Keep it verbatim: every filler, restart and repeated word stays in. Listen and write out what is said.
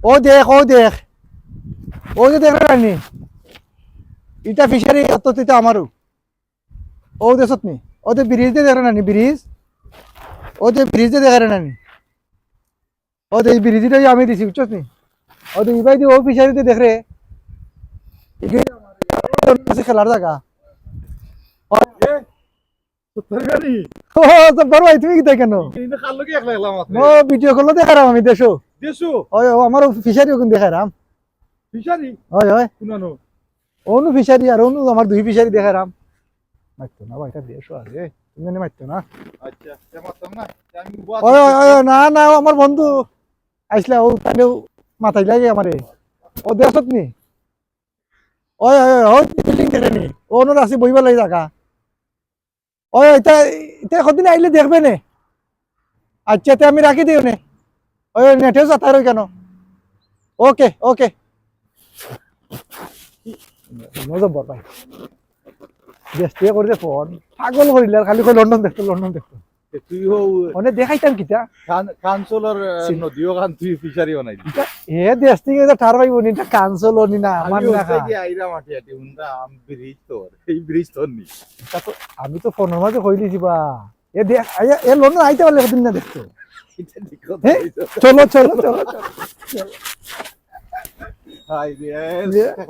ও দেখ, ও দেখ, ও যে দেখরে নানি, ইটা ফিশারি, অত ইটা আমারও। ও দেখছত নি, ও যে ব্রিজ দে দেখরে নানি, ব্রিজ, ও যে ব্রিজ দে দেখরে নানি, ও যে এই ব্রিজ ইটাই আমি দিছি, বুঝছত নি? ও যে ইবাই দি ও ফিশারি দে দেখরে, ইগে খেলার জাগা। ও, জব্বার ভাই, তুমি কিতা কেনে? ও, ভিডিও কল দেখারাম আমি দেশো। দেশো? ওই, ও, আমার ফিশারি ওখান দেখারাম। ফিশারি? ওই, ওই। কুনানো? অনু ফিশারি আর অনু আমার দুই ফিশারি দেখারাম। মারতো না ভাই, ইটা দেশো আছে। তুমি জানি মারতো না। আচ্ছা, তে মারতাম না। তে আমি উবা ওই, ওই, ওই, না, না, ও আমার বন্ধু। আইসলা, ও তাইলে মাথায় লাগে আমারে। ও দেখছত নি? ওই, ওই, ওই, ওই বিল্ডিং দেখে নি? ও অনুর আছে বইবার লাগি জাগা। ওই, ইটা, ইটা কদিন আইলে দেখবে নে। আচ্ছা, তে আমি রাখি দিও নে। ওই, ওই, নেটেও যাতায়াত হয় কেন? ওকে, ওকে। মজা বড় ভাই। দেশ থেকে করে দে ফোন। পাগল করিলে আর খালি কই লন্ডন দেখতো, লন্ডন দেখতো। এ, তুই হো মানে দেখাইতাম কিতা? কান-, কাউন্সিলর, আহ, সিন- নদীও কান তুই ফিশারি বানাই দিস। এ দেশ থেকে এটা ঠার পাইব নি, এটা কাউন্সিল নি না, আমি আমার না ওটাই খা। গিয়ে আইরা মাটি আটি, হুনরা আম ব্রিজ তোর, এই ব্রিজ তোর নি। তা তো আমি তো ফোনের মাঝে কই দিছি বা। এ দেখ, আইয়া, এ লন্ডন আইতে পারলে কদিন না দেখতো। এটা ঠিক কথা হ্যাঁ? কইছো। চলো, চলো, চলো, চলো। হাই রে, এ